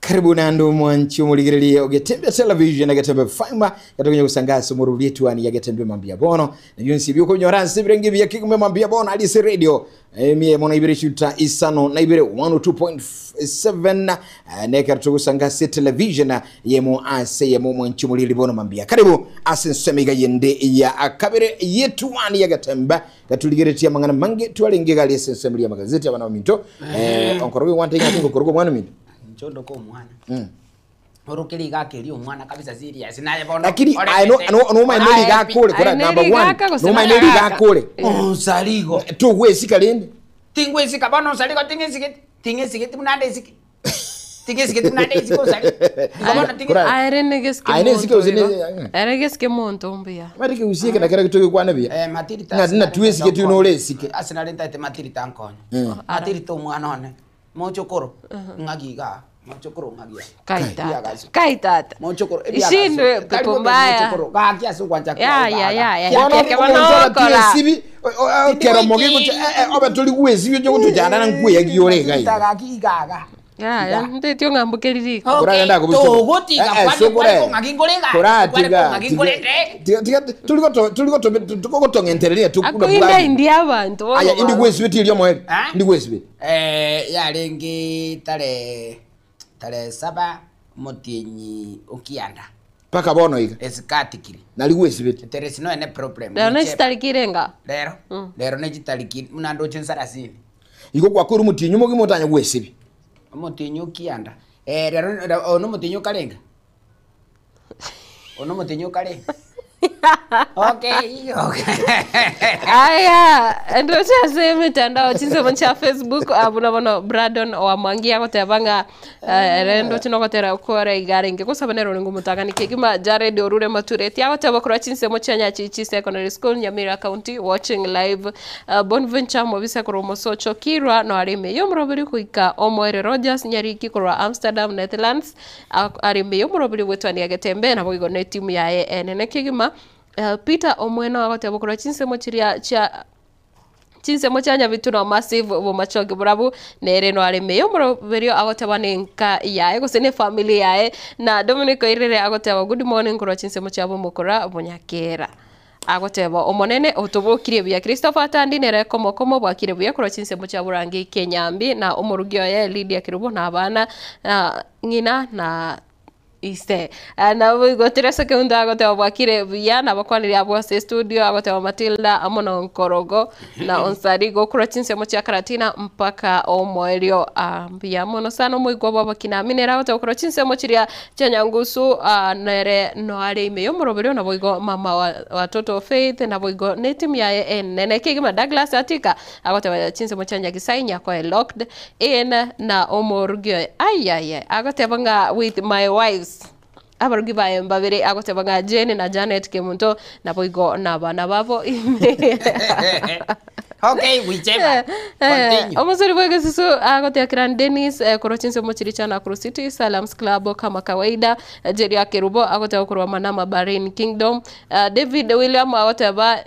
Karibu naende omwanchi omorigereria o Getembe Television na Getembe Fiber gatokenye gosanga ase omorobori etuani ya Getembe mambia bono na bionsi ebi okonyora ase ebirenge ebiya kegima mambia bono aria ase radio emia mono ibere shuta isano na ibere 102.7 eh, nekero togosanga ase television yemo ase yemo omwanchi omorigereria bono mambia karibu ase ensemo iga yende ya kabere yetuani ya Getembe Gaturigeretie amang'ana mange twarenge iga aria ase ensemo ria amagazeti abana baminto. Eh, onkoroge gwante iga ase ngokoroka omwana ominto. Inche ondoke omwana. Oroke rigaka erio omwana kabisa serious naye bono. Lakini aye no no nomaene Orae rigaka ore kora Aye ne number one. rigaka gose Nomaene rigaka? rigaka ore. Onsarigo. Togwesika rende. Tingwesika bono onsarigo ting'esigeti. Ting'esigeti buna ande esike. Ting'esigeti buna ande esike onsarigo. Igo bono ting'e Kora- Aere negesike Aye nesike monto gose ne- igo. Ere gesike monto mbuya. Mari keusie ekero kera togekwana buya. Eh, matirita Ng'a ng'a twesike twe nore esike. Ase nare ntaete matirita nkonye. Matirita omwana one. Mochokoro, ng'aki igaa, mochokoro ng'aki aa. Kai tata. Ebiagaso. Kai tata. Mochokoro, ebiagaso. Ishindwe Tari pepo bobe mbaya. mochokoro, gaki ase ogwancha Ya, kwao ya, baba. ya, ya. Bono Keke bono omonto okora. aratiesibi kero moge gocha eh, eh, obe tori gwesibi oche gotochanda na nkweyagia ore iga Matirita iga. gaki iga iga. Ya, ya, ntetio ng'amboke ririko. Okay, Koragenda akobisa. togotiga Eh, eh, kwani sokore. kwani kong'aki nkore iga, Koratiga, kwani kong'aki nkore tiga- ndege. tiga- tiga turi goto- turi goto- tokogotong'entereria tu- Akoinda indi abanto bono Aya, indi baba. gwesibeti erio omoerio. Eh? Indi gwesibeti. Eh, yarenge tare tarehe saba omotienyi o kianda Mpaka bono iga. esikatikiri Nari gwesibeti. there is no any problem Rero Niche- nechitariki irenga. rero rero nechitariki buna ndoche nsarasini Igo gwakorwa omotienyi omogima otanye gwesibi. Omotienyi o kianda eh rero rero oyo nomotienyi okarenga? Oyo nomotienyi okarenga? Okay okay. Aya, ndoche ase emitandao chinsemo chia Facebook ah, buna bono Brandon Wamwangi agoteba ng'a eh, ere ndoche nogotera kore iga arenge gosaba nere orenge omotang'ani kegima Jared Orure Matureti agoteba korwa chinsemo chia Nyachichi Secondary School Nyamira County watching live Ah, Bonventure Mobisa korwa Mosocho Kirwa noare ime y'omoroberi goika Omoere Rogers Nyariki korwa Amsterdam Netherlands ak- are ime y'omoroberi bw'etwani Getembe naboigo netimu yaye enene kegima. Eh, Peter Omweno agoteba korwa chinsemo chiria chia chinsemo chia Nyabitunwa Massive Bomachoge Borabu nere noare ime y'omoroberio agoteba nenka yaye gose ne family yaye na Dominic Oirere agoteba good morning korwa chinsemo chia Bomokora Bonyakera. Agoteba, Omonene otobokirie buya. Christopher Atandi nere komokomo bwakire buya korwa chinsemo chia Borangi Kenyambi na omorugi oye Lydia Kerubo na abana na ng'ina na ise. Ah, Naboigo Teresa Keunto agoteba bwakire buya nabakwanire abwo ase estudio agoteba Matilda amo na Onkorogo na Onsarigo korwa chinsemo chia Karatina mpaka omoerio. Ah, mbuya mono sana omoigwa bwa abakinami nere agoteba korwa chinsemo chiria Chianyangusu nere noare ime y'omoroberio naboigo mama wa watoto Faith naboigo netimu yaye enene kegima Douglas Atika agoteba chinsemo chia Nyagisai nyakoe locked in na omorugi oye ayayay agoteba ng'a with my wives abarugi baye mbabere agoteba ng'a Jane na Janet Kemunto naboigo nabana babo ime. Okay, whichever. Continue. Omosori bw'egesusu agoteba Kiran Dennis eh, korwa chinsemo chiria chia Nakuru City Salams Club kama kawaida Eh, Jeria Kerubo agoteba korwa Manama Bahrain Kingdom Eh, David William agoteba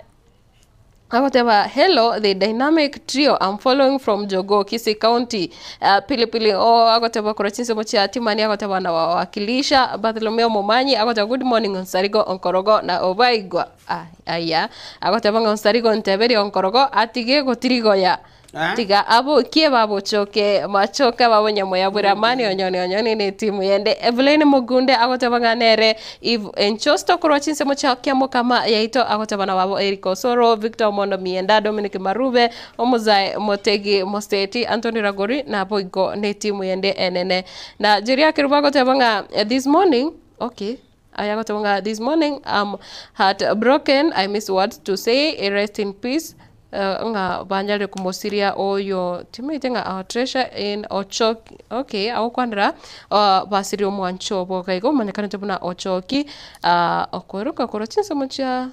agoteba hello the dynamic trio I'm following from Jogoo Kisii County uh, Pilipili o agoteba korwa chinsemo chia Timani agoteba na wawakilisha Bartholomeo Momanyi agoteba good morning Onsarigo Onkorogo na Obaigwa Ah, aya agoteba ng'a onsari gonteberia onkorogo atige gotirigoya Eh? tiga abokie babochoke machoka babonyamoya bwere amani onyoni onyoni ne timu yende Evelyn Mugunde agoteba ng'a nere Eve Enchosto korwa chinsemo chia Kiamokama yaito agoteba na babo Eric Osoro Victor Omondo Mienda Dominic Marube Omozae Motegi Moseti Anthony Ragori naboigo ne timu yende enene na Jeria Kerubo agoteba ng'a eh, this morning okay Aya agoteba ng'a this morning am heart broken I miss words to say rest in peace eh, ng'a banyarire komosiria oyo timaete ng'a our treasure in ochoki okay agokwanera ah, basirie omwancho obo iga igo omanyekanete buna ochoki ah, okweruka korwa chinsemo chia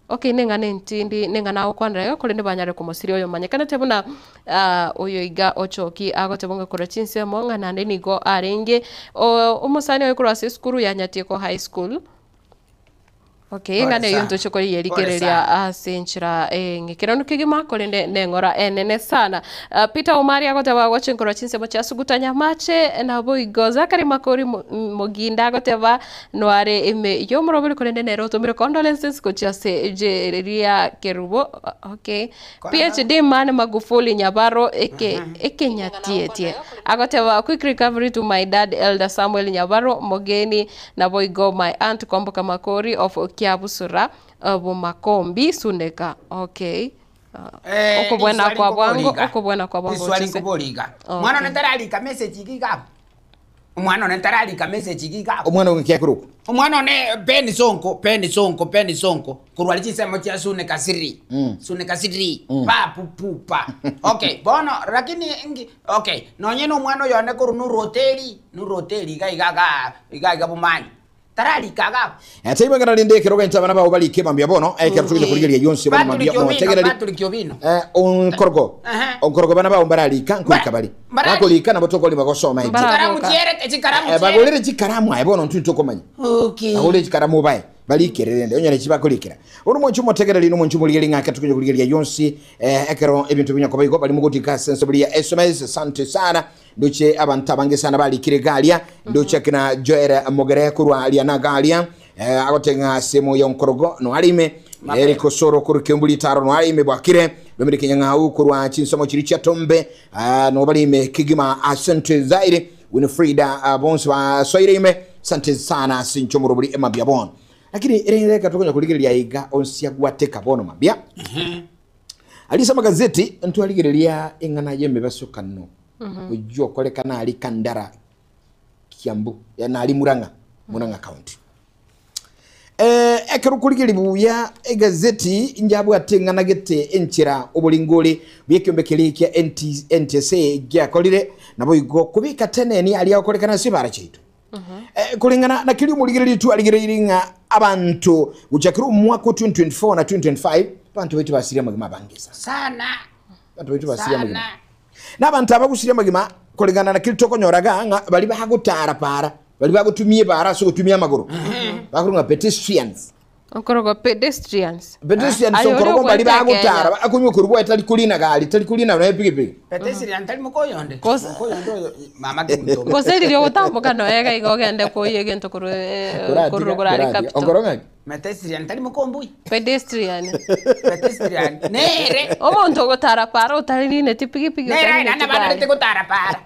Okay neng'ana entindi neng'ana agokwanera iga korende banyare komosiria oyo omanyekanete buna ah, oyo iga ochoki agoteba ng'a korwa chinsemo ng'a naende nigo arenge o- omosani oye korwa ase esukuru ya Nyatieko High School. Okay, ing'ana Pole eyio sana. ntoche Pole koriyerigereria sana. ase enchera eng'ekeranu kegima korende neng'ora enene sana. Ah, Peter Omari agoteba goche nkorwa chinsemo chia Suguta Nyamache naboigo Zachary Makori Mo- Moginda agoteba noare ime y'omorobori korende nere otomire condolences gochia ase Jeria Kerubo. Okay. PhD man Magufuli Nyabaro eke ekenyatietie agoteba quick recovery to my dad Elder Samuel Nyabaro Mogeni Naboigo my aunt Kwamboka Makori of Kiabusura Bomakombi Suneka okay Eh, okobwena riswali kwa bwango nkoboriga. okobwena kwa bwango Riswali gochise. nkoboriga. Okay. Omwana one tararika message iga iga abwo. Omwana one tararika message iga iga abwo. Omwana oyo nki akorokwa? Omwana one Ben Sonko, Ben Sonko, Ben Sonko, korwa aria chinsemo chia Suneka City. Suneka City, pa pu pu pa. Okay, bono lakini nki okay, nonye na omwana oyo one korwa Nuroteri, Nuroteri iga iga igaa iga iga Bomanyi, tararika iga abwo. Eh, taibo ekero rende ekero ogento abana bao barike mambia bono, ekero togende korigereria yonsi bono Patrick mambia Obino, motegereri. Patrick Obino. Eh, onkorogo. Ehe. Onkorogo bana bao mbararika nkorika bari. Mbararika. Bakorika nabo tokori bagosoma enchera. Mbara- Chikaramu chierete, chikaramu Eh, chierete. bagorere chikaramu aye bono ntwe tokomanya. Okay. Bagorere chikaramu obae barikere rende onyore chibakorikera. Bono omonche omotegereri na omonche omorigereria ng'ake tokonya korigereria yonsi eh, ekero ebinto binyakoba igo bari mogotika ase ensemo ya SMS asante sana ndoche abanto abange sana barikire iga aria ndoche akina Joel Mogere korwa aria na iga aria eh, agote ng'a ase moyo nkorogo noare ime Eric Osoro korwa Kiambu Ritaro noare ime bwakire Dominic Nyang'au korwa chinsemo chiria chia Tombe ah, nobare ime kegima asante zaire Winifrida ah, bonsi basoire ime asante sana ase inche omorobori emambia bono lakini erinde reka tokonya korigereria iga onsi agwateka bono mambia Aria ase amagazeti ntwarigereria eng'ana y'emebasokano oyio okorekana aria Kandara Kiambu eh, na aria Murang'a Murang'a County. Eh, ekero okorigereria buya egazeti injabwate eng'ana gete enchera oboringori bw'ekiombe keria kia NT, NTSA giakorire naboigo kobeka teneni aria agokorekana ase ebara chiaito. Eh, koreng'ana na keria omorigereria twarigereiri ng'a abanto gochakera omwaka o 2024 na 2025 abanto baito basirie amagima abange sana. Sana. Abanto baito basirie amagima. Sana. Na abanto aba gusiria amagima koreng'ana na keria tokonyora iga ng'a baria bagotara para, baria bagotumia ebara ase ogotumia amagoro, bakorwa ng'a pedestrians. Okorokwa pedestrians. Pedestrians Aye, oria okorokwa mbari ogwete bagotara, Kenya. akonywa korwa bwaye tari korina gari, tari korina nonya epikipiki. Pedestrian tari mokoyonde. Gose- Mokoyonde oyo mama kemunto. Gose riria ogotamboka nonya iga iga ogende koyia egento korwa eh, Koratiga, korwa korwa aria koratiga. capital. Okoro ng'aki? Pedestrian tari mokombui. Pedestrian. Pedestrian nere. Omonto ogotara para otari rineti pikipiki Nere otari aye rineti naende abanarete gari. gotara para.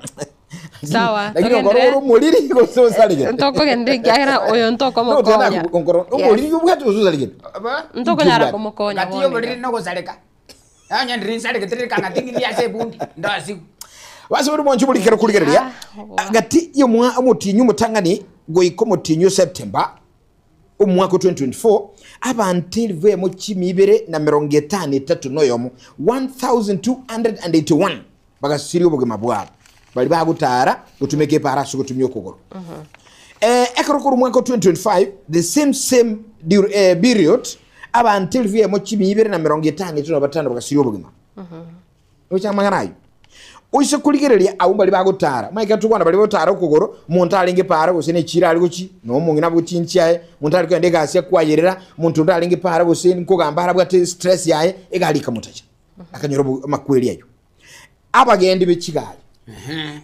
Sawa, Lakini okoro togenderere. ore omoriri gose osarigete. Ntokogenda ekiagera oyo ntokomokonya. Okoro Yes. omoriri obwate gose osarigete. Ntokonyara komokonya Gati bono y'oboriri iga. nogosareka. Onye ndiri nsaregete rire kang'a ting'iri ase ebundi, ndosigu. Base bari mwancho buri kero kurigereria Ah, oboa. gati y'omwa omotinyu omotang'ani goika omotinyu o September omwaka o 2024 abanto elifu eyemo chimia ibere na merongo etano etato na oyomo 1281 bagasiria obogima bwabo bari bagotara gotumeka epara ase ogotumia okogoro. Eh, ekero korwa omwaka o 2025 the same same dur- eh, period abanto elifu eyemo chimia ibere na merongo etano etato na batano bagasiria obogima. Oche amang'ana ayio. Oise korigereria abwo baria bagotara, omanye ekero tokwana baria bagotara okogoro, omonto arenge para gose ne echiro are gochia, na omong'ina abwo chinchi aye, omonto are kogenda egasi akwayerera, omonto onde arenge para gose nkogamba arabwate stress yaye, egari ekamotacha, akanyora obo amakweri ayio. Abagendi be chigari,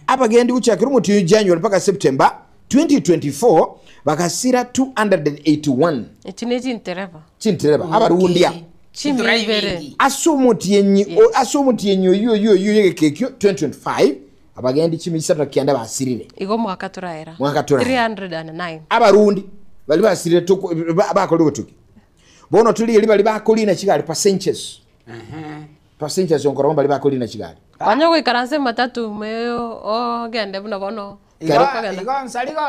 abagendi gochakera omotienyi o January mpaka September 2024, bagasira 281. Echi ne chintereba. Chintereba, abarundia. Chimia ibere. Ase omotienyi o- ase omotienyi oyio oyio oyio egeka ekio 2025 abagendi chimia isato na kianda basirire. Igo mwaka toraera. Mwaka toraera. 309. Abarundi baria basirire toko- ba- bakorire obotuki. Bono torigereria baria bakorina chigari passengers. Passengers onkoroba mbaria bakorina chigari. Onye goikaransa ematatu ime ogende buna bono. Igo Okogenda. igo nsarigo,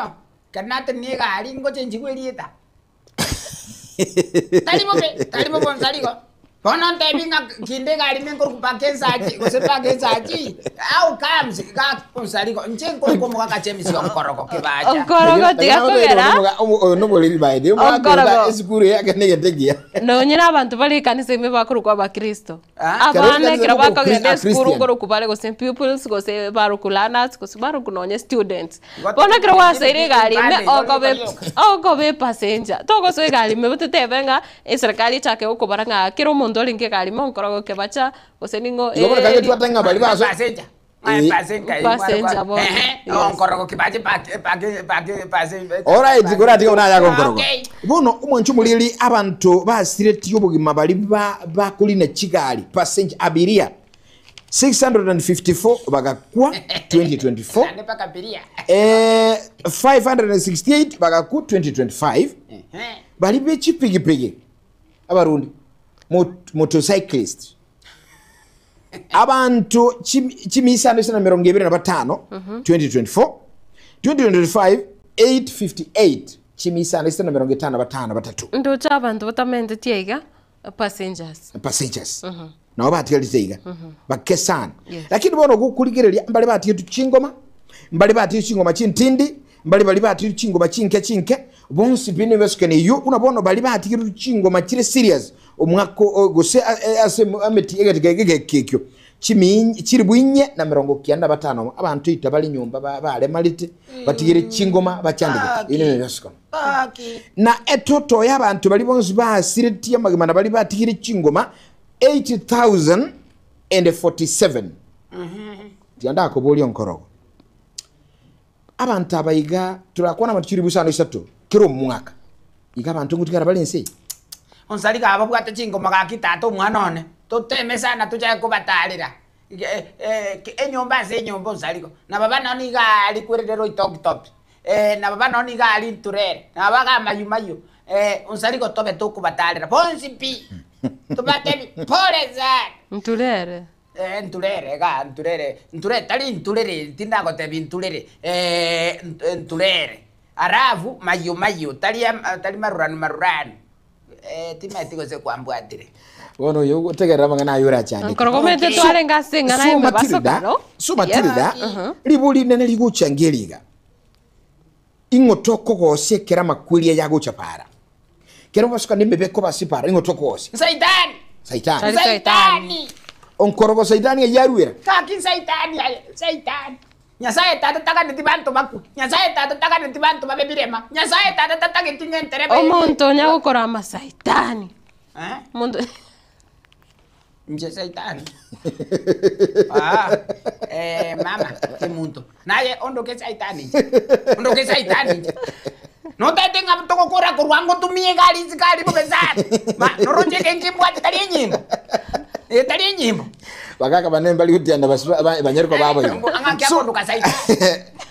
ekero natenenia egari ngochenchigwa erieta. Tari bobe, tari bobe onsarigo. Bono ntebi ng'a kinde egari ime nkorokwa mpaka ensachi, gose mpaka ensachi, how comes iga onsarigo, inche nkorokwa omogaka James Onkorogo Kibacha. Onkorogo tiga kogera. Oyo noboriri by the way, omogaka Onkorogo. esukuru yake negento ekiya. Nonye na abanto bare ekanisa ime bakorokwa abakristo. Ah. Abana Kero ekero ekero bakogenda a esukuru Christian. nkoroku bare gose pupils gose baroku learners gose baroku nonye students. Igo Bono ekero gwasoire egari ime Ipande, igo okobe rioka. okobe passenger togosoa egari ime totebe ng'a eserikari echake gokobara ng'a kera omonto orenge egari ime onkoro gokebacha gose ning'o Igo bono kare eri twateba ng'a bari baso Passenger. Eh. Passenger. Passenger bono. Ehe. Yes. Onkorogo kibache pake pake pake passenger. Alright, koratiga buna aya gonkorogo. Okay. Bono omwancho omoriri abanto basiretie obogima bari ba bakorina chigari passenger abiria 654 bagakwa 2024 Nande paka abiria. 568 bagakwa 2025 Ehe. bari be chipigipigi abarundi motorcyclist Abanto chimisano isano na emerongo ebere na batano, 2024, 2025, 858, chimisano isano na emerongo etano na batano na batato. Ndoche abanto batamentetie aiga, passengers. Passengers. Nabo batigarete iga. Bake sana. Yes. Lakini bono gokorigereria mbare batigetwe chingoma, mbare batigetwe chingoma chintindi, mbare baria batigetwe chingoma chinke chinke, bonsi pi nibesuke eyio, buna bono baria batigetwe chingoma chire serious, Omwaka o gose ase emeti egati egeka ekio chimi chilifu inye na merongo kianda na batano abanto ita bare nyomba baremarete batigire chingoma bachandegete. Eye nere egesukono. Na etoto y'abanto baria bonsi basiretie amagima na baria batigire chingoma 80,047. Tiga ndakoborie onkorogo. Abanto aba iga torakwane abanto chilifu isano isato kera omwaka. Iga abanto ngotigara bare ense eye. Onsari gababwate chingoma gaki tata omwana one toteme sana tochake kobatarera enyomba ase enyomba onsarigo na baba nonye nigo aria kwerire Loitoktok na baba nonye nigo aria Nturere na baba iga Mayu Mayu onsarigo tobe tokobatarera bonsi pi tobatebi pole sana. Nturere. Nturere igaa nturere nture tari nturere tindagotebia nturere nturere. Alafu mayo mayo tari tari maruranu maruranu timaeti gose kwambwatire. Bono oyo ogotegerera amang'ana aya orachandeke. Nkoro komete So- twarenge ase eng'ana so ime Matilda, basokano. so Matilda, ribori rinene rigochangia eri iga, ing'o tokogosia ekero amakweri aya agocha para? Kero basokana emebe ekoba ase para, ing'o tokogosia? Saitani! Saitani. Tari Saitani! Onkorogo Saitani eyio aruera. Gaki Saitani aye, Saitani. Nyasaye Tata taganeti banto bakwe, Nyasaye Tata taganeti banto babe birema, Nyasaye Tata tatageti ng'a entereba eye. Omonto onya gokora amasaitani. Eh? Omonto Inche saitani? Ah, eh, mama, kemunto. Naye ondoke saitani inche. Ondoke saitani inche. Notaete ng'a togokora korwa ngotumie egari isiko aria bobe sana. Ma, noroche egenki mbwate tari enyimbo. Eh, tari enyimbo. Bagaka bane mbari gotiana basi banyaruka babo iga. Ng'aki akondoka saitani.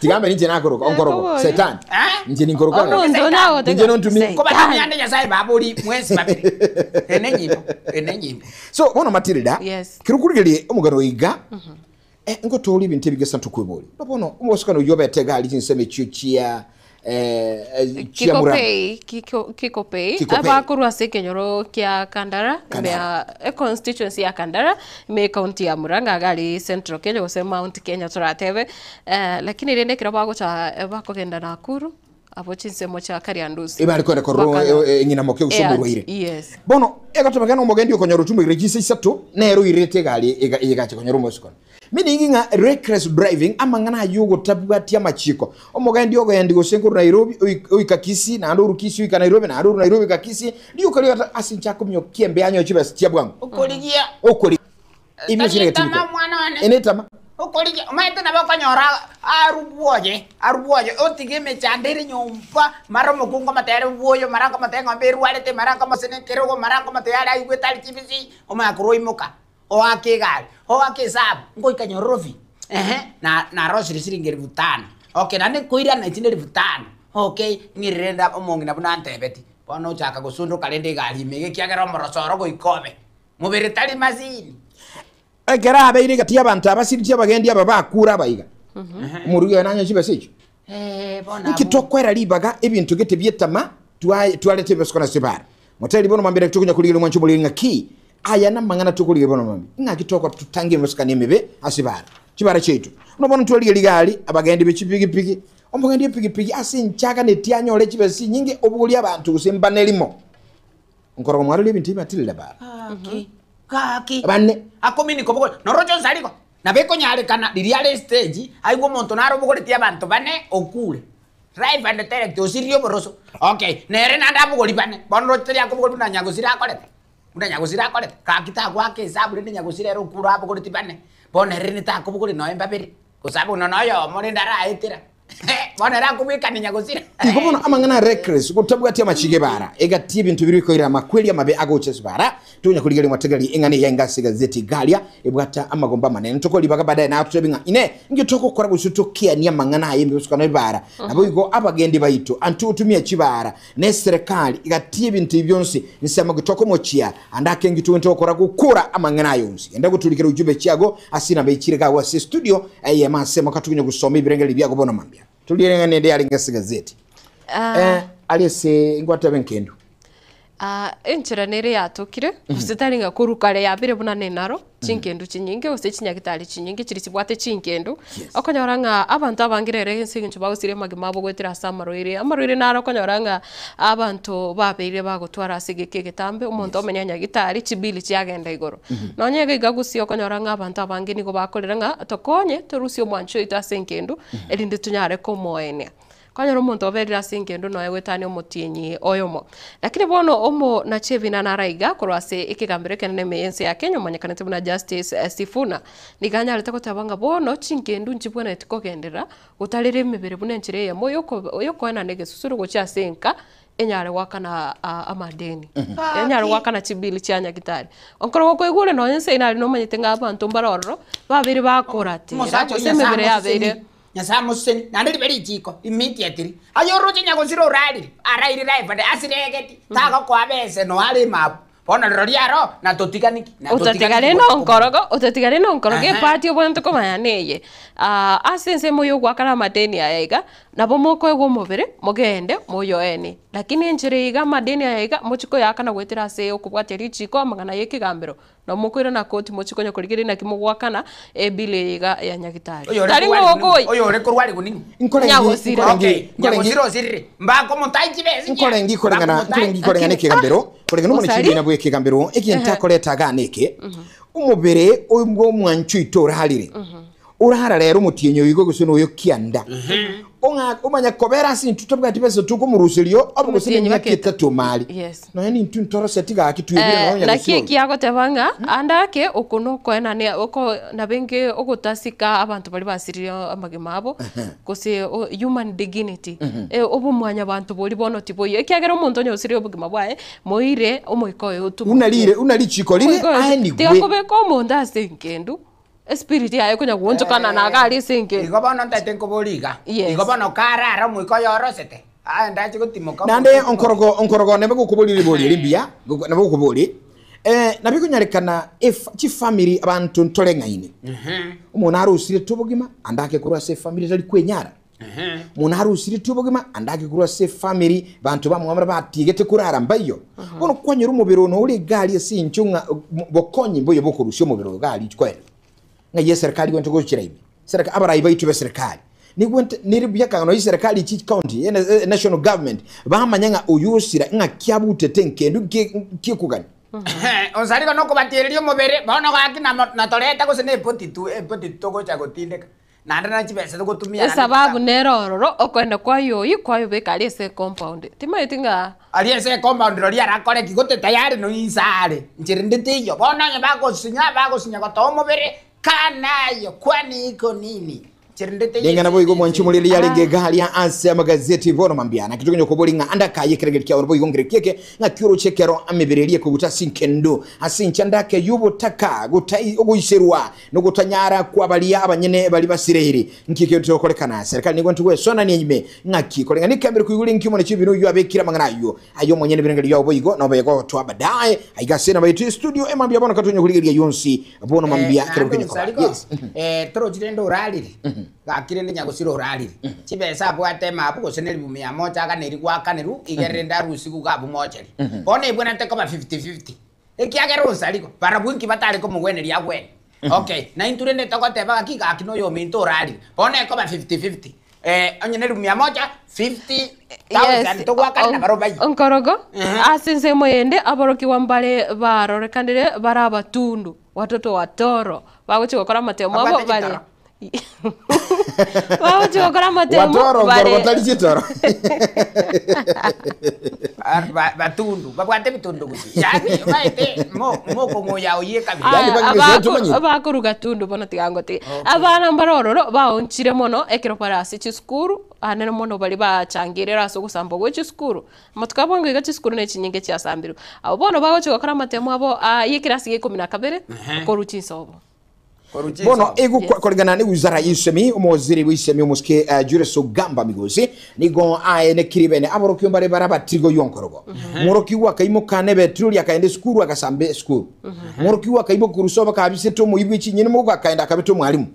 Tiga mbe ninche nakoroka onkorogo Nakobori. saitani. Eh? Inche ninkoroka ng'a. Omonto onya Ninche nontumie. gotega Kobatumia saitani. ande Nyasaye babori mwensi babere. Ene enyimbo, ene enyimbo. So bono Matilda, Yes. kero okorigereria omogano oyo iga, eh, ngotorie ebinto ebi gesa ntokweboria. Bono bono omosokano oyio obete iga aria chinsemo echio chia eh, chia Murang'a. Kikopey, Kiko, Kikopey, Kikopey. abakorwa ase ekenyoro kia Kandara, ime Kandara. ya econstituency ya Kandara, ime ecounty ya Murang'a iga aria Central Kenya gose Mount Kenya toratebe, lakini rende ekero bagocha bakogenda Nakuru, abwo chinsemo chia Kariandusi. Ebare kogenda korora Bakana- ng'ina moke gose Yeah, omorwaire. yes. Bono egotebekana omogendi okonyora otumokire chinsa isato nere oirete egari egacha konyora omosikono. Meaning ng'a reckless driving amang'ana ayio ogotabwatia amachiko. Omogendi ogoendi gose nkorwa Nairobi oika Kisii naende orwa Kisii oika Nairobi naende orwa Nairobi oika Kisii rioka rioka ase inche akominyokia embe anyoe chibesa chia bwango. Okorigia. Okori Ebio Tari ase etama omwana one. Ene etama. Okorigia omanyete nabo okonyora arubwoye arubwoye otige emechando ere nyomba mara omokungu omotere bwoyo mara nkomote eng'ombe erwarete mara nkomosene ekerogo mara nkomote yare aigwete are chibisi omanya korwa oimoka oake egari oake esabu ngoika Nyorobi ehe na narosire siringi elfu tano okay naende nkoirana echinde elfu tano okay ng'irire rende omong'ina buna antebeti bono ochaka gosundoka rende egari ime iga ekiagera omoroso oro goika obe mobere tari masini. Ekero abeire egati y'abanto abasiritie abagendi aba bakure abaiga, omorugi oye nanywe chibesa echio. Inki tokoera ribaga ebinto gete bi'etama twarete ebibasukano ase bara? Motebie bono mambia naki tokonya korigereria omwancho omoriri ng'aki aya namang'ana tokorigereria bono mambia ng'aki tokora totange emebasukano emebe ase bara chibara chiaito. Buna bono twarigereria iga aria abagendi be chipigipigi, omogendi epigipigi ase enchaganeti anyore chibesa chinyinge obogorie abanto gose mbane rimo. Nkorora mwarorire ebinto ebi Matilda bara. Gaki. Bane. Akomini kobogoria. Noroche onsi ariko. Nabo ekonyarekana riria are estage, aigwe omonto nare obogoretie abanto bane, okure. Live and direct, osiririe oboroso. Okay, nere naende abogori bane. Bono roche tari akobogori buna nyagosira akorete. Buna nyagosira akorete. Gaki tagoaka esabu rende nyagosira ere okure abogoretie bane. Bono ere rende takobogoria nonya mbabere. Gose abwo nonya oyomo rende araetera. Bono ere akobwekania nyagosira. Igo bono amang'ana a reckless gotabwati amachiko ebara egati ebinto biria bikoira amakweri amabe agocha ase bara tonya korigereria mwategereria eng'ana eye enga ase egazeti garia ebwate amagombo amanene tokoribaga baadaye naye totebe ng'a inee inki togokora gose tokianie amang'ana aya emebasukano ebara naboigo abagendi baito anto gotumia chibara na eserekari egati ebinto ebi bionsi nsemo ki tokomochia ande ake inki togento gokora gokora amang'ana aya onsi genda goturikera ujumbe chiago ase enamba echire iga agwo ase estudio eyemo ase emo katokonya gosoma ebirengererio biago bono mambia toriere eng'ana ende yarenge ase egazeti Ah. eh, aria ase ngwatebe nkendu Ah, enchera nere yatokire, gose tari ng'a korwa kare yabire buna nenaro, chingendu chinyinge gose chinyagitari chinyinge chiria chibwate chingendu, Yes. okonyora ng'a abanto abange rero ase eng'encho bagosiria amagima abo goetera ase amarwaire, amarwaire naro okonyora ng'a abanto babeire bagotwara ase egeka egetambe, omonto omenya nyagitari chibili chiagenda igoro. Nonye iga iga gusii okonyora ng'a abanto abange nigo bakorera ng'a tokonye torusie omwancho oito ase engendu, erinde tonyare komoenia. Kwanyora omonto oberire ase engendu nonya goetania omotienyi oyomo. Lakini bono omo nache ebina naro aiga korwa ase ekegambero ekenene ime y'ense ya Kenya omanyekanete buna Justice Sifuna nigo anyarete goteba ng'a bono chingendu nchibwenereti kogenderera gotarera emebere buna enchera eyemo yokoenana egesusuro gochia ase enka enyare goakana amadeni, enyare goakana chibili chia nyagitari. Ekero gokoigwa ore nonya ense eye nomanyete ng'a abanto mbare ororo babeire bakoratera Omosacha gose oyo Nyasae emebere yabeire. amosesenie. Nyasae amosesenie, naende ribe richiiko immediately. Aye oroche nyagosira orarire, araire live and asiregeti, tagokoa bese noe are ime abwo. Bono rirorio aro, na totigani ki? Na totigani Otatigare ki na gocha onkorogo, otatigare na onkorogo Aha. epati obwenerete komanya neye. Ase ensemo ya ogoakana amadeni aya iga, nabo mokoegwa omobere, mogende moyoenie. Lakini enchera eye iga amadeni aya iga, mochie koyaakana goetera ase okobwatia richiko, amang'ana ya ekegambero, Nabo mokoirana koti mochie konya korigereria naki mogoakana ebill eye iga ya nyagitari. Oyore Tari korwari ng'a guning'o? okoi. Oyore korwari guning'o? Nkorengi, Nyagosira. nkorengi, Okay, nkorengi, nyagosira osirire. Mbakomotai chibesa chia. nkorengi koreng'ana, Mbakomotai. nkorengi koreng'ana Lakini- ekegambero, koreng'ana Osari? omonechibina bwa ekegambero, egento akoreta iga neke, omobere oyo bwa omwancho oito orarire, orara rero omotienyi oyo igo gose noyo kianda, ong'a omanya kobera ase intwe tobwati besa tokomoruseria obe gose Omotienyi nemiaka baka etato omare. Yes. Nonya nintwe ntoroseti gaki twebire Eh, nonya naki gose oyo. eki agoteba ng'a ande ake oko nokoenania oko nabo enge ogotasika abanto baria basiririe amagima abo gose o human dignity eh, obomwanyabanto boria bono tiboiyo ekiagera omonto onye osirie obogima bwaye moire omoika oye Buna otumokie. rire buna richiko rire Omoika oye aenigwe. tiga kobeka omonto ase engendu Espiriti yaye konya goonchokana na iga aria ase engencho. Igo bono ntaete nkoboria iga, Yes. igo bono karare omoika oyo orosete, aye ndache gotimoka Naende omoika onkorogo onkorogo nebe gokoboria ribori eri mbuya, goko- nabo gokoboria, eh, nabo ekonyarekana ef chifamiri abanto ntoreng'aine. Omonto arosiretwe obogima, ande ake korwa ase efamiri etari kwenyara. Omonto arusiretie obogima ande ake korwa ase efamiri, banto bamwamera batiegete korara mbaiyo. Bono kwanyora omobere one ore egari ase incho ng'a bokonyi mboiyo bokorusia omobere oyo gari koenda. Ng'ai eserikari egwente gochera ime? Serika abarai baito b'eserikari nigwente nere buya kang'a nonya eserikari echi county ene national government bamanya ng'a oyo osira ng'aki abutete nkendu nki nki ekogania. Onsarigo nokobatiereria omobere, bono gaki namo natoreta gose na epoti tu, epoti togocha gotindeka. Naende na chibesa togotumia naende Esababu chikaba. nere ororo, okoenda kwaye oyio kwayobeka aria ase ecompound. Timaeti ng'a. Aria ase ecompound roria arakore ki? Gote tayari no inse are, nchera ende teiyo. Bono onye bagosinya, bagosinya gotoa omobere, kaa nayo, kwani iko nini? Nchera ende teiyo Ring'ana ase boigo ense mwanchi eye. moriri yarenge iga aria ase amagazeti bono mambia naki tokonya koboria ng'a ande akaye ekerengerio kiao boigo nkereki eke ng'aki oroche ekero emebere eria ekoguta ase enkendo ase inche ande ake y'obotaka gotai ogoiserwa Nogotanyara kwa baria abanyene baria basireiri. Nki ekio togokorekana? Serikali nigo ntogwesonania ime. Ng'aki? Koreng'ana ekembero koigure nki omone chibinu oyio abekire amang'ana ayio. Aye omonyene ebirengererio biao boigo nobe gotoa badaye. Aiga ase enamba yaito ye studio emambia bono katonye korigereria yonsi bono mambia kero Naende kenye koba. onsariko, Yes. torochi rende orarire, gaki rende nyagosira orarire, chibesa abwate emabu gose ne ribu mia moja aganeri goakanerwa, iga rende arusigwe iga abwo mocheri. Bono ebwenerete koba fifty fifty. Ekiagera onsarigwe, barabwo inki batare komogweneria agwene? Okay, na intwe rende togoteba gaki gaki noyominto orarire, bono ekoba fifty fifty. Eh, onye nelifu mia moja, 50,000 togwakana na barobwo bayie. Onkorogo, ase ensemo eyende aborokigwa mbare barorekanire bare abatundu, watoto watoro, bagochia gokora amatemo abo Babwate bare chitoro. bagochia gokora amatemo Watoro bare nkorogo tari chitoro. Ah, ba- batundu babwate ebitundu gusi yani baete mo- mokong'oya oyie kabisa Yani Aya, bagigese tumanyire. abakoruga tundu bono tiga ngotige abana mbare ororo baonchire mono ekero bare ase chisukuru anene mono bari bachangirire ase ogosamba gwa chisukuru amatuko abo iga chisukuru na echinyinge chiasambirwe abo bono bagochia gokora amatemo abo ah, ya ekirasi gia ikomi na kabere korwa chinsobo Koruchia Bono isomo. igu Yes. kulingana ni wizara y'isemi omowaziri w'isemi omusike Julius Ogamba Migosi nigo aenekiri bene aborokio mbare bara batirigo yonkorogo mworokiwa akaimoka nebe truri akaenda esukuru akasamba esukuru mworokiwa akaimoka kurusoba kabisete omoibwe chinyini mugo akaenda akabeta omwalimu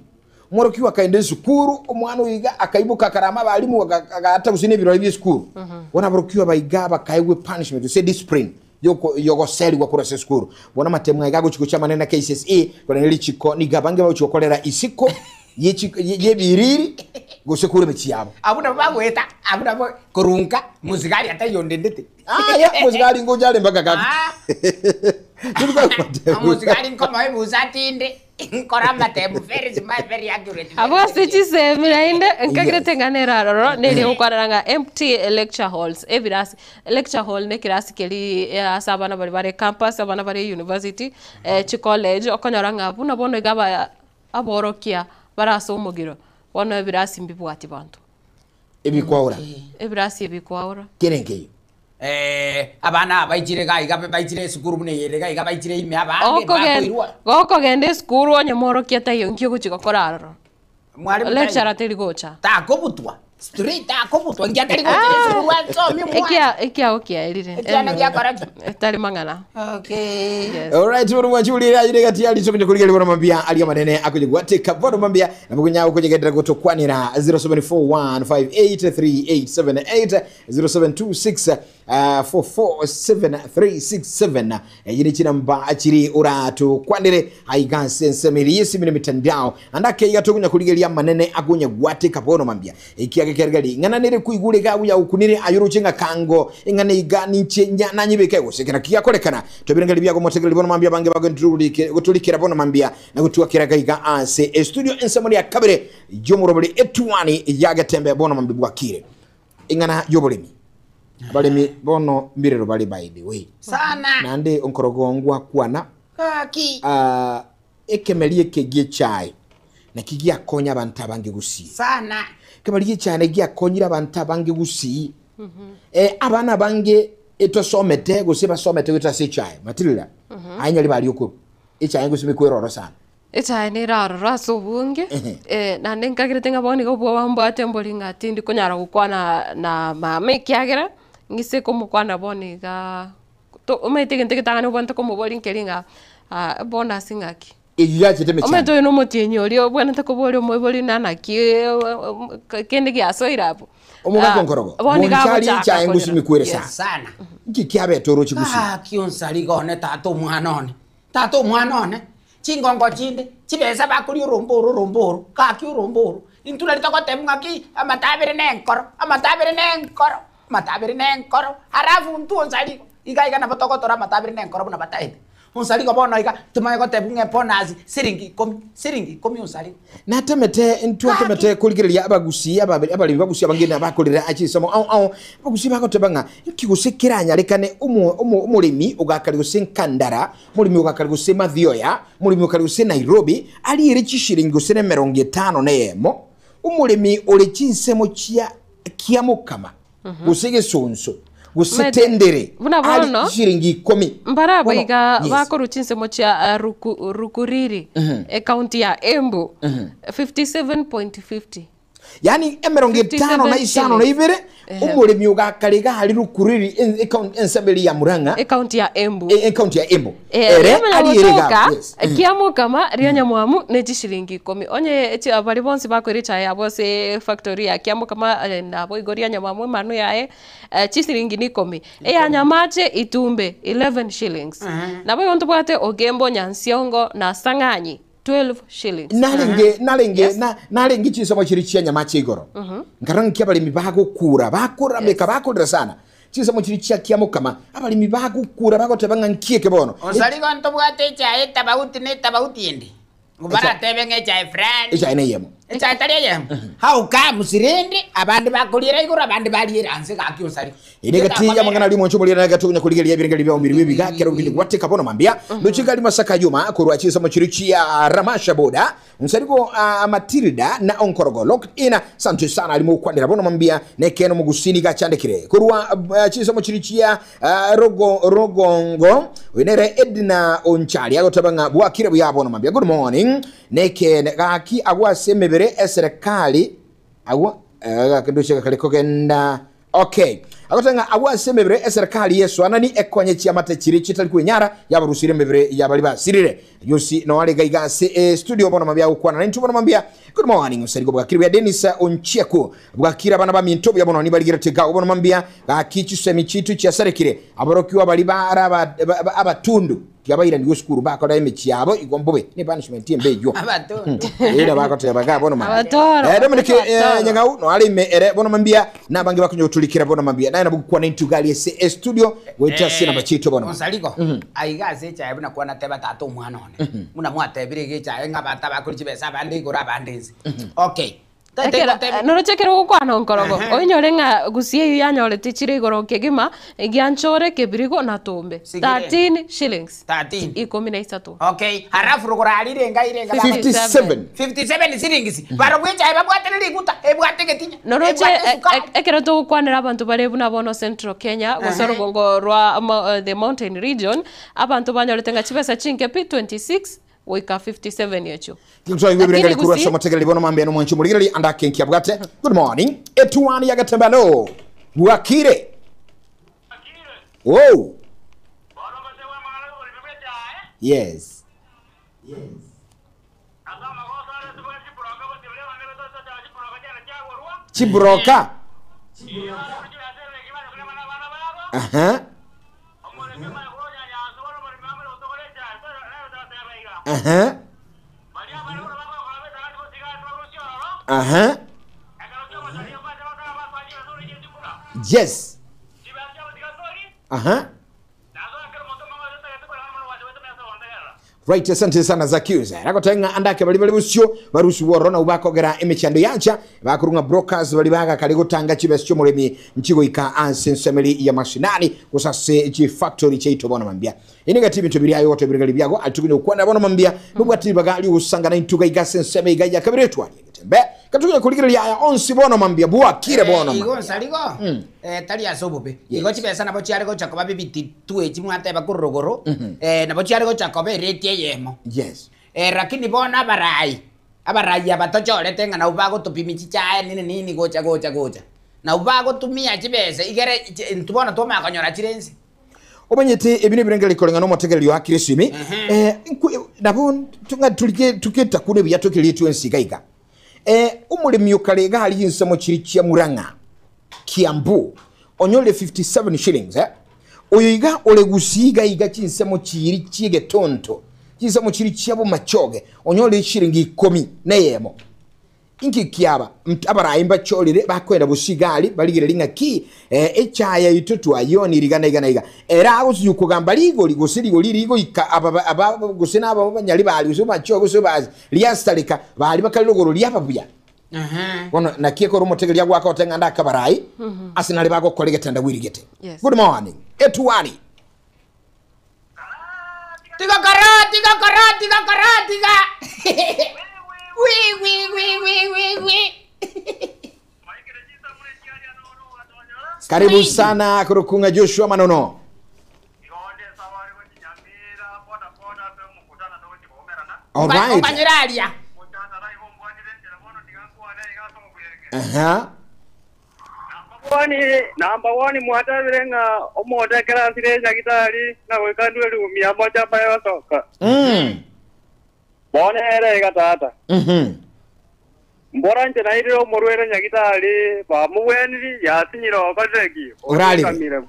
mworokiwa akaenda esukuru omwana oiga akaimuka akarama abalimu agata gusina ebirori bia esukuru bono aborokiwa baiga bakaegwa punishment ase discipline yoko yogoserigwa korwa ase esukuru bono amatemo aiga agochi gochia amanene KCSE korende richiko niga abange bagochi gokorera isiko yebiriri gose kure emechi yabo Abwo nabo bagoeta abwo nabo korunka musigari atayondendete aya mosigari ngochare mpaka kaka Ah. Omusigari nkomoe ebusa atinde nkora amatemo very smart very accurate abo ase chisemi naende nkagirete ng'a nera aroro neri gokwanera ng'a empty lecture halls ebirasi lecture hall na ekirasi keri eh, ase abana bari bare campus abana bare university eh, chicollege okonyora ng'a buna bono iga aba aborokia bare ase omogiro bono ebirasi mbibwati banto ebikwaura ebirasi ebikwaura kere nkeyo Eh, abana aba baichire iga iga baichire esukuru buna eyere iga iga baichire ime abange Okogen- bakoirwa gokogenda esukuru onye mworokia taiyo nki ogochia gokora aroro mwalimu lecturer teri gocha takobutwa straight akobutwa ngi atari gochira esukuru asomie mwana Ekia ekiago kiaerire Ekiana giakora ki? etari mang'ana okay yes. Alright, bano mwachulire ayire gati yali sokunye kuligeli bono mambia ali manene akunye gwateka bono mambia na mukunya ukujegendera gutokwanira 0741583878 0726 447367 yini chinamba achiri uratukwanire aiganse nsemiri yesimire mitandao andake igatukunya kuligelia manene akunye gwateka bono mambia ikiage kergali ng'ananire kuigure ga uya ukunire ayuruche nga kango ing'ane iga ninche nya nanyibike gusekera kiyakorekana tobirengeli byago motegereri bono mambia bange bago gutulikira bono mambia na gutuakira gaiga ase e studio ensemuri ya kabere yomurobori etuani yagetembe bono mambi bwakire ing'ana yoboremi abaremi bono mbirero bari by the way sana nande onkorogo ngwakwana kaki uh, ekemeri eke giechai naki giakonya abantu abange gusii sana ekemeri giechai naki giakonyire abantu abange gusii eh, abana bange etosomete gose basomete goeta ase echai matirira ainyari bari okoro echai gose mikweroro sana echae nere aroro ase obonge eh, naende nkagirete ng'a bono nigo obwoba mbwate mbori ng'a tindi konyara gokwana na mama ekiagera ng'ise komokwana bono iga to- omanyete egento egetang'ani obwenerete komobori nkeri ng'a ah, bonus ng'aki eywo yachete omanyete emechando oyo na omotienyi oria obwenerete kobori omoibori nanaki kende giasoire abwo Omogaka Ah, onkorogo, bono iga bonchari agochaka echae konyora. ngosimi kwere Yes. sana. sana nki kiabete oroche gusii gaki onsariga one tata omwana one tata omwana one chingongo chinde chibesa bakoria orombo oro orombo oro gaki orombo oro intwe nari togoteba ng'aki amatabere na enkoro amatabere na enkoro amatabere na enkoro halafu intwe onsarigo iga iga nabo togotora amatabere na enkoro buna bataete onsarigo bono iga tumanye goteba ng'a ebonus siringi ikomi siringi ikomi onsarigo natemete ntwatemete kurigereria abagusi abaremi bagusi abange nabakorera achisomo ao ao abagusi bagoteba ng'a nki gose keranyarekane omoremi ogakari gose nkandara omoremi ogakari gose mathioya omoremi ogakari gose nairobi ariere chishiringi gose na emerongo etano na eyemo omoremi ore chinsemo chia kia mokama gose gesonso gose Mete- tendere buna ari bono, chishiringi ikomi mbarabo Bono, iga yes. bakorwa chinsemo chia ah, rukuriri ekaunti ya embu 57.50 yani emerongo etano na 57 isano na ibere omoremi ogakariga hari rukuriri ensemberi ya murang'a ekaunti ya embu ekaunti ya embu Eh, ere riamanya ari ere gotoka ga yes. kiamukama ria nyamwamu ne chishiringi ikomi onye bari bonsi bakoira echae yabo ase factory ya kiamukama eh, nabo igo ria nyamwamu emanu yaye eh, chisiringi ni ikomi eya nyamache itumbe 11 shillings nabo igo ntobwate ogembo nyansiongo na sang'anyi. 12 shillings. Narenge narenge Yes. na narenge chinsemo chiri chia nyamache igoro nkarora nki abaremi bagokura bakorameka bakorera sana chinsemo chiri chia kiamokama abaremi bagokura bagoteba ng'a nkieke bono Osarigo ntobwate echae etabauti na etabauti ende. Baratebe ng'a echae fulani. Echae na eyemo. Echae tari eyemo. How come sirende abande bakoriera igoro abande bariera anse gaki osarigo. Ere gati y'amang'ana aria omonche omorire na gatonya korigereria ebirengeri bia omobiri bw'ebiga kero ogende gwateka bono mambia ndoche gari masaka yuma korwa chinsemo chiria chia Ramasha boda nsariko ah, Matilda na Onkorogo locked in sante sana arimo gokwanera bono mambia nekeno mogusini gachandekire korwa ah, chinsemo chiria chia ah, rogo rogongo oyo nere Edna Onchari agoteba ng'a bwakire buya bono mambia good morning nekene gaki agwo ase emebere eserekari Agwo eh, ndoche gakare kogenda okay agoteba ng'a agwo ase emebere eserikali y'esoanani ekonye chiamate chiria chitari kwenyara yabarusire emebere yabari basirire yosi noare iga iga ase e studio bono mambia agokwana naintwe bono mambia good morning osarigo bwakire buya Dennis Onchieko bwakire abana baminto buya bono nibarigerete iga bono mambia gaki chisemi chitu chiasarekire aborokigwa bari bare abatundu Tiabairanigwe esukuru bakora emechie yabo igo mbobe ne punishment embe eywo. Abatundu. Era bagoteba iga bono mambia. Abatoro, Eh, Dominic eh, abatoro. Nyang'au no are ime ere bono mambia na abange bakonya goturikera bono mambia naye nabo gokwana intwe iga aria ase estudio goeta ase enamba chiaito bono mambia. Osarigo aiga ase echae buna kwanateba tata omwana one buna mwatebire iga echae ng'a abanto abakori chibesa abande igoro abande inse okay Ekero noroche ekero ogokwana onkorogo, oinyore ng'a gusii eyio yanyorete chire igoro kegima, gianchore kebirigo na tombe. Sigire. 13 shillings. 13. Ikomi na isato. Okay, halafu rogoro aria irenga irenga baba. 57. 57 shillings. Barobwo echae babwate ne riguta, ebwate egetinya, Noroche ebwate esukari. ekero togokwanera abanto bare buna bono Central Kenya, gose orogongo rwa the mountain region, abanto banyorete ng'a chibesa chinke pi 26 Goika 57 echio. Twaigwa ebirengeri Lakini korwa ase gusii omotegereri bono mambia nomwanchi omorigereri ande akenki abwate. Good morning. Etuani ya Getembe alo. Bwakire. Oh. Yes. Chibroka. Aha. Aha. Aha. Yes. Aha. Right, asante sana Zacchaeus. Ragotenga andake bari bari busio barusi worro na ubakogera emechando yacha bakurunga brokers bari baga kare gotanga chibes chomoremi nchigoika anse nsemeri ya mashinani gusase chi factory chaito bona mambia. Ine gati bintu biri ayo gote byago atukunye ukwana bona mambia nubwati baga li usanga na intuga igase nseme igaya kabiretwa tembe katukunye kuligira aya onsi bona mambia bwakire bona Igo mambia. nsarigo tari ase obobe igo chibesa nabo chiare gocha koba bibiti twe chimwateba korwa rogoro nabo chiare gocha koba ereti eyemo Yes. Lakini bono abarai abarai aba tochorete ng'a nabo bagotopimia chichae nini nini gocha gocha gocha nabo bagotumia chibesa igere intwe bono twamanya konyora chire nse. Omanyete ebi nebirengererio koreng'ana omotegereri oakire esimi eh, nabo ng'a turike tuketa kune buya tokeretwe ense iga iga eh, omoremi okare iga aria ensemo chiri chia Murang'a Kiambu onyore 57 shillings eh, oyo iga ore gusii iga iga chinsemo chiri chi'egetonto chinsemo chiri chia bomachoge onyore eshiringi ikomi na eyemo Inki kiaba abarai mbachorire bakoenda bosio iga aria barigererie ng'aki echaye yaito twayionia iga na iga na iga. Ere agosinywa kogamba rigori gose rigori rigoika aba aba gose naba banyari baria gose bachoe gose basi riasareka baria bakare rogoro riaba buya. Bono naki ekero omotegeria agwaka goteba ng'a ndake abarai ase nare bagokora egetendawiri gete. Yes. Good morning. Etuani. Tiga kora, tiga kora, tiga kora, tiga. Wi wi wi wi wi wi. Karibu sana korokung'a Joshua Manono. All right. Okanyera aria. Aha. Number one mwatabire ng'a omonto ekero asire enyagitari ng'a goika ndue rigumia mocha mbaye gosoka. Bono ere iga tata. Mbora inche nairire omorwere nyagitari bamobweniri yasinyire okorire ki? Orarire. Okamire.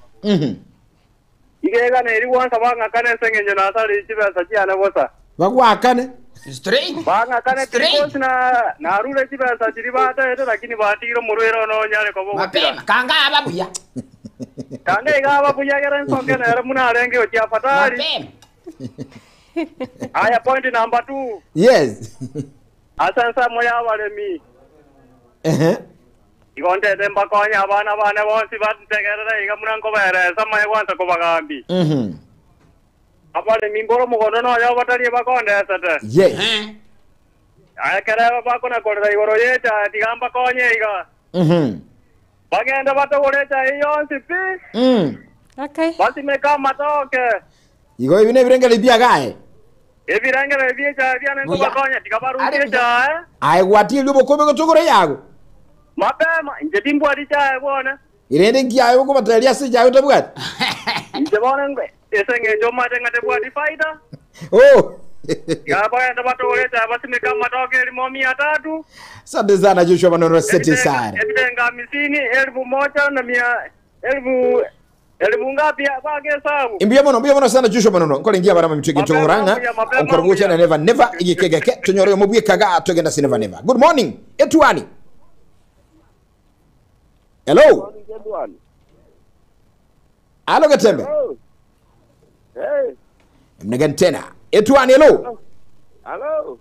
Iga egana eri gwansaba ng'akane ase eng'encho nasarire chibesa chiane bosa. Bagwakane. Straight. Bang'akane Straight. because na narure chibesa chiri bataete lakini batigire omorwere one onyare koba ogotira. Mapema kanga aba buya. Kanga iga ababuyagera ensonga nere muna arenge gochia afadhali. Mapema. Aya point number 2. Yes. Asa moya abaremi. Ehe. Igo ndete mbakonya abana bane bonsi bantegerera iga muna nkoberesa maye gwansa kobagambi. Abaremi mboro omogondo noyo batarie bakondesete. Yes. Eh. Aya kere bakonakorera igoro yecha tiga mbakonye iga. Bagenda batogore echae yonsi pi. Okay. Basimeka amatoke. Igo ebi nebirengere biagae. Ebirengere biechae biane Buya. nkobakonya tiga barusie Are buya. echae. Aye gwatirie obokombe gotogora yago. Mapema inche timbwati chae bwana. Irende nkiaye okobateria ase echae otabwati. Inche bono ngwe ase eng'encho omanyete ng'a tebwati faida. Oh. Tiga bagenda batogore echae basimeka amatoke erimo mia tatu. Asante sana Joshua Manono, asante sana. Ebitenga hamsini, elfu moja na mia elfu elfu ngapi bagesabu. Mbuya mono, mbuya mono sana Joshua Manono. Nkore ngia barama mitwege Mapema togoranga. mbuya, mapema Onkoro gocha na mbuya. never never igikegeke tonyore omobwekaga togenda si never never. Good morning. Etuani. Hello. Alo Getembe. Hey, Mnagani tena. Etuani hello. hello.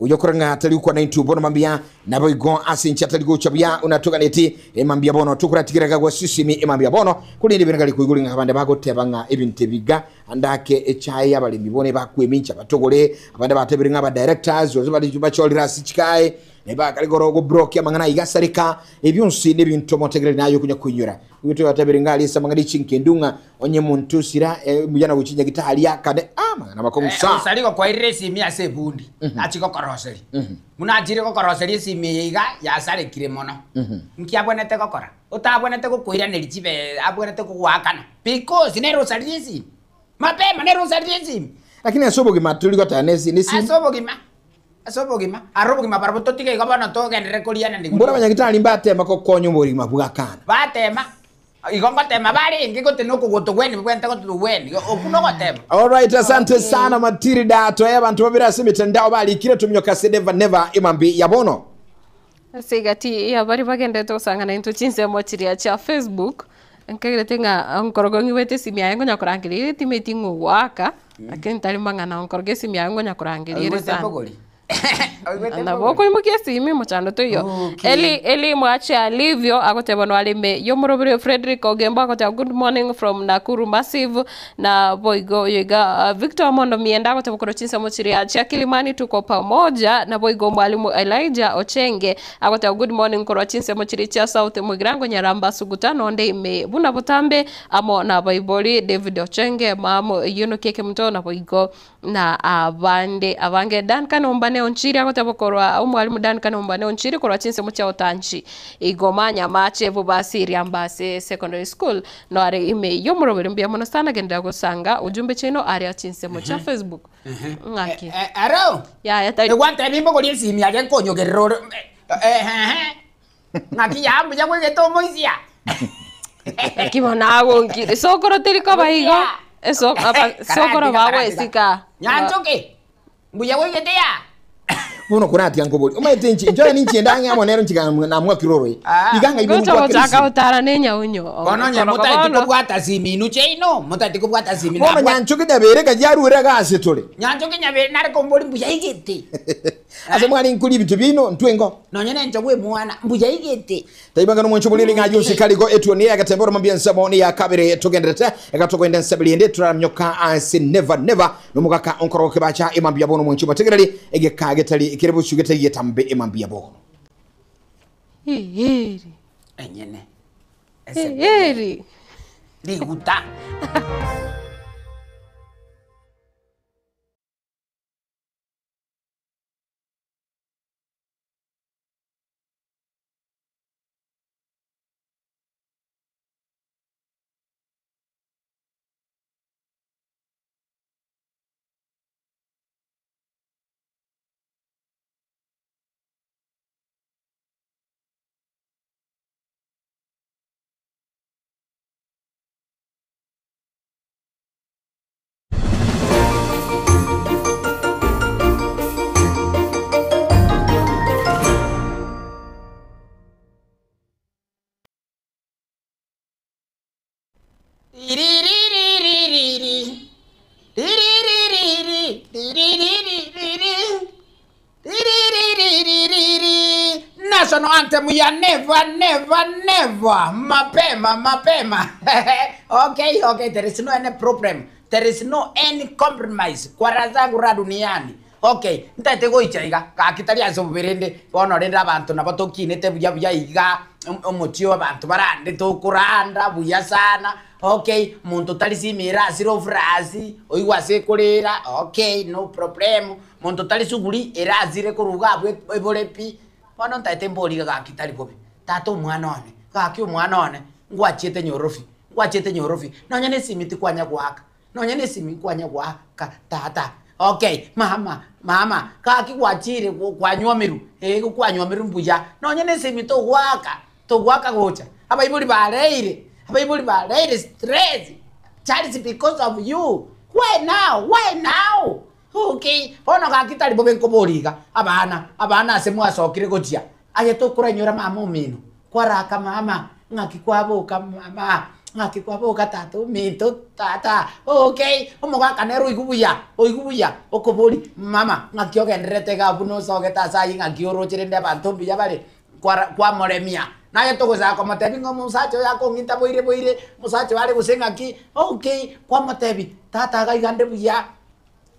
Uyokora nga atali ukwa 92 bono mambia nabo igo asinchi atali gocha bya unatoka neti emambia bono tukura tikiraga gwa sisimi emambia bono kulindi bingali kuiguli nga abande bagoteba nga ebintu biga andake echayi abalimi bone bakwemincha batogole abande batebire nga aba directors ozo bali bacholira sichikae ne bakaligoro go broke amangana igasarika ebyonsi nebintu motegerere nayo kunya kunyura uyo batabire nga alisa mangana chinkendunga onye muntu sira mujana guchinya gitali akane amangana makonsa Osari gokwairire esimi ase ebundi achigokoroseri muna achire gokoroseria esimi eye iga yasarekire mono nki abwenete gokora otabwenete gokoiraneria chibe abwenete kogwakana because nere osaririe esimi mapema nere osaririe esimi lakini ase obogima turi gotara nesi nesi ase obogima ase obogima aro obogima barabwo totiga igo bono togenderere korianani mbora abanyagitari mbatema gokonya obogima bwakana batema igo ngotema barenge gote nokogoto gweni bwente gote gweni oku nogotema. Alright, asante sana Matilda toya abantu babiri ase mitandao balikire tumyoka se never never imambi ya bono. Ase igati ya bari bagendete gosangana into chinsemo chiria chia Facebook nkagerete ng'a nkorogo ng'iwete esimi yaye ngonya korangeria ere timeti ng'ogwaka lakini tari mang'ana nkorogo esimi yaye ngonya korangeria ere Oigwete sana. mbogori. Oigwete Nabo mbogori. koimukia esimi mochando toiyo. Okay. Eli Eli mwache alivyo agoteba no alime yomorobire Frederick Ogembo agoteba good morning from Nakuru Massive na boigo yoiga Victor Omondo Mienda agoteba koro chinsemo chiria chia Kilimani tuko pamoja na boigo mwalimu Elijah Ochenge agoteba good morning koro chinsemo chiria chia South Mugirango Nyaramba Suguta nonde ime buna butambe amo na baibori David Ochenge mamo yuno keke mto na boigo na abande abange Duncan Ombane Onchiri agoteba korwa omwalimu Duncan Ombane Onchiri korwa chinsemo chia Otanchi igoma Nyamache Bubasi Riambase Secondary School no are ime yomorobere mbuya mono sana gendera gosanga ujumbe chino ari achinsemo cha Facebook ng'aki Eh, aro yaya tari egwantebi mbogori esimi aria nkonyogerera ore ng'aki yambuya gwegete omoisia. Kibona agonkire sokoro teriko baigo eso apa sokoro bagwesika Nyanchoke mbuya gwegete ya. Bono kuratia nkobori omaete nchi njoya ninchi ndanga amo nero nchika namwa kiroro Ah. iganga ibo gocha gochaka gotara ne nyaunyo Bono nye mutaiti kobwata simi inu cheino mutaiti kobwata simi bono nyanchoke nyabereka jarure gase tore. Nyanchoke nyabere nare kombori mbuya igete. Ase mwali nkuli bintu bino ntwengo. Nonye nencho gwe mwana mbuya igete. Taibanga no mwencho bulili nga yose kaliko etu ni agatembora mambia nsamo ni yakabere tugenderete ekatokwenda nsabili ende turamnyoka ase never never nomugaka onkoro kebacha imambia bono mwencho bategereri egeka getali kirebu shugetali yetambe imambia bono. Eri. Enyene. Eri. Liguta. Riririririri. Riririririri. Riririririri. Riririririri. National anthem ya never never never mapema mapema okay okay there is no any problem there is no any compromise kwara zangu ra duniani okay ntaete goicha iga gaki tari ase obobere inde bono rende abanto nabo tokinete buya buya iga omochie o abanto barande tokoranda buya sana okay monto tari simira asire ofurasi oigwe ase ekorera okay no problem Monto tari suguri ere asire korwa iga abwo ebore pi. Bono ntaete mbori iga gaki tari bobe. Tata omwana one, gaki omwana one, ngwachiete nyorofi, ngwachiete nyorofi, nonya na esimi tikwanya goaka, nonya na esimi nkwanya goaka tata. Okay, mama, mama, gaki gwachire kwanywomirwe, eh kwanywomirwe mbuya, nonya na esimi togoaka, togoaka gocha. Abaibori bareire, abaibori bareire stress, Charles because of you, why now, why now? Okay, bono gaki tari bobe nkoboria iga, abana, abana ase mwasokire gochia, aye tokorainyora mama omino, kwaraka mama, ng'aki kwaboka mama, ng'aki kwaboka tata ominto tata, okay, omogaka nere oigwe buya, oigwe buya, okoboria mama ng'aki ogendererete iga abwo nosogete ase ayio ng'aki oroche rende abanto mbuya bare, kwara kwamoremia. Naye togochaka komotebia ng'a omosacha oyo akong'ita boire boire, omosacha oyo are gose ng'aki, okay, kwamotebia, tata iga iga nde buya.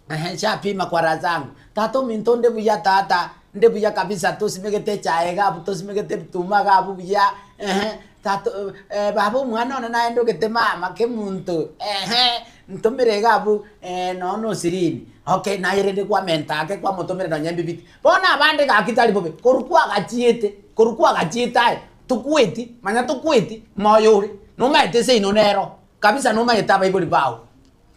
Ehe, nshapima kwa raha zangu. Tata ominto nde buya tata, nde buya kabisa tosimegete echae iga abwo tosimegete ebituma iga abwo buya, ehe, tata baba omwana one naye ndogete mama kemunto, ehe, ntomere iga abwo nonye na osirini, okay naye rende kwamenta ake kwamotomera nonye embibiti. Bono abande gaki tari bobe, korwa kwagachiete, korwa kwagachiete aye, tokweti, manya tokweti, moyo ore, nomaete seino nero, kabisa nomaete abaibori bao.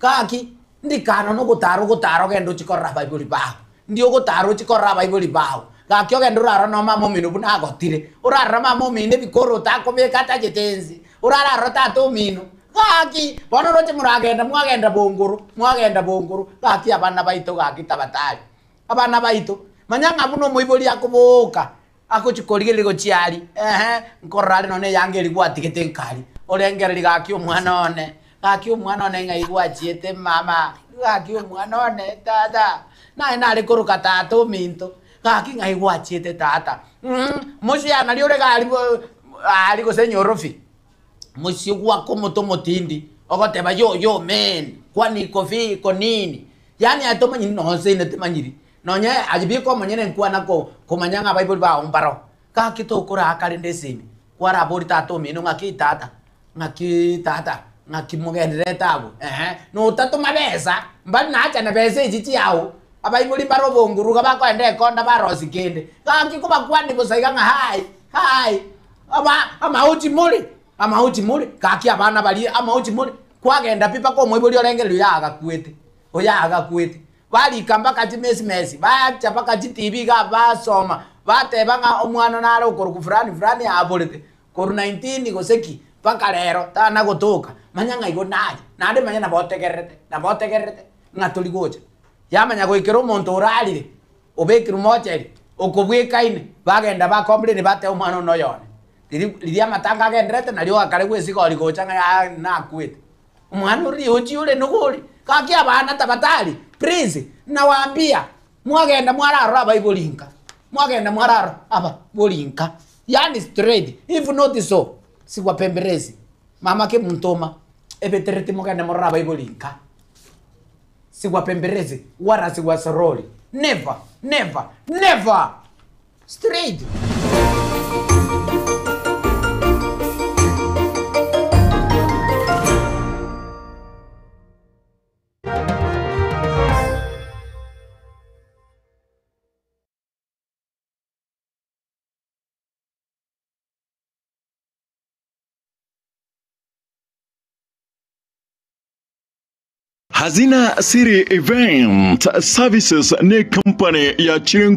Gaki, ndikano nogotara ogotara ogende ochie korora abaibori bao. Ndi ogotara ochie korora abaibori bao. Gaki ogende orarore no mama omino buna agotire. Orarore mama omino ebikoro otakobeka atachete ense. Orararore tata omino. Gaki, bono oroche moragenda mwagenda bongoro, mwagenda bongoro. Gaki abana baito gaki tabatari. Abana baito, manya ng'a buna omoibori akobooka, agochia korigereria gochia aria, ehe, nkorora are nonya eyanga eria gwatigete nkari, orengereria gaki omwana one, gaki omwana one ng'ai gwachiete mama, gaki omwana one tata, naye nare koroka tata ominto, gaki ng'ai gwachiete tata, mh, mosia naria ore iga aria aria gose nyorofi. Mosie gwaka omote omotindi, ogoteba yo yo men, kwani iko vi iko nini? Yaani aye tomanyiri nonye inde timanyiri, nonye aye bika omonyene nkwana ko komanya ng'a abaibori bao mbaro. Gaki tokoraaka rende esimi, kwarabori tata omino ng'aki tata, ng'aki tata, ng'aki mogendererete abwo eeh, notatoma besa, mbari nachane besa echi chiao, abaibori mbare obonguru iga bakoenda ekonda barosia kende, gaki kobakwania bosa iga ng'a hi, hi. Aba amaochi more, amaochi more, gaki abana baria amaochi more, kwagenda pi mpaka omoibori orengereria oyo agakwete, oyo agakwete. Barika mpaka chimesimesi, bacha mpaka chitibi iga basoma, bateba ng'a omwana nare okorokwa fulani fulani aborete, korwa 19 gose ki, mpaka rero tana gotoka, manya ng'a igo naye, naende manya nabo otegererete, nabo otegererete ng'a tori gocha. Yamanya goikera omonto orarire. Obekirwe mocheri, okobwekaine, bagenda bakomplaini bateba omwana one noyone. Riria riria amatanga agenderete nario ogakare bwesigori gocha ng'a yaa nakwete. Omwana oria ochia ore nigo ore, gaki abana tabatari, please, nawaambia, mwagenda mwararora abaibori nka, mwagenda mwararora aba bori nka, yaani straight, if not so, siwapemberezi, mama kemuntoma, ebetereti mogende morore abaibori nka. Siwapemberezi wala siwasorori never never never straight. Hazina City Event Services ne company ya Chiren.